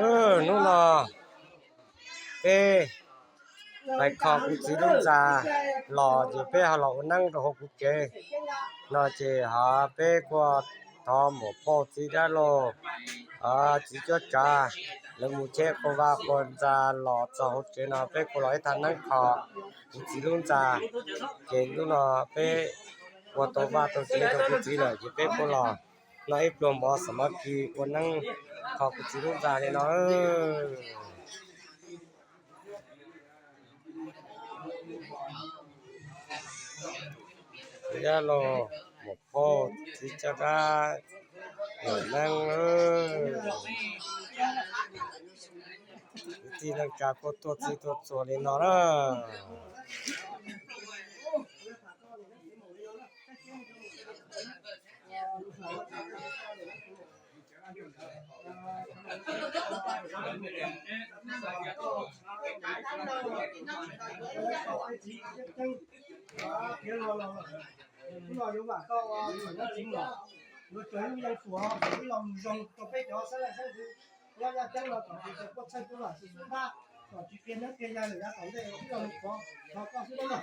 Hnub no peb pais kho kuv txiv lub ntxa los ces peb ho los ua neeb rau hauv kuv tsev no ces ho peb kuj thov muam phauj txiv dab laug, txiv cuab tsav, lawv mus cheb qhua vaj qhua ntxa los txog hauv tsev no peb kuj los ib thaj neeb kho kuv txiv lub ntxa. Ces hnub no peb ua tau vaj tau tsev rau kuv txiv lawm ces peb kuj los noj ib pluag mov xam mab kis ua neeb kho kuv txiv lub ntxa li no. Dab laug, muam phauj, txiv cuab tsav, muam neeb, kwv tij neej tsa kuj tuaj txhij tuaj txhua li no na. Hnub no yuav vam tau niam txiv muam, yuav tsum ib leeg tuam ib los mus zoo rau peb cov xeeb leej xeeb ntxwv nyob yaj ceeb no kom tsis tau quaj txhawj quaj vam xwb xub npab, kom tsis qias neeb qias yaig lawm yav tom ntej ib los mus pov rau koj xwb na.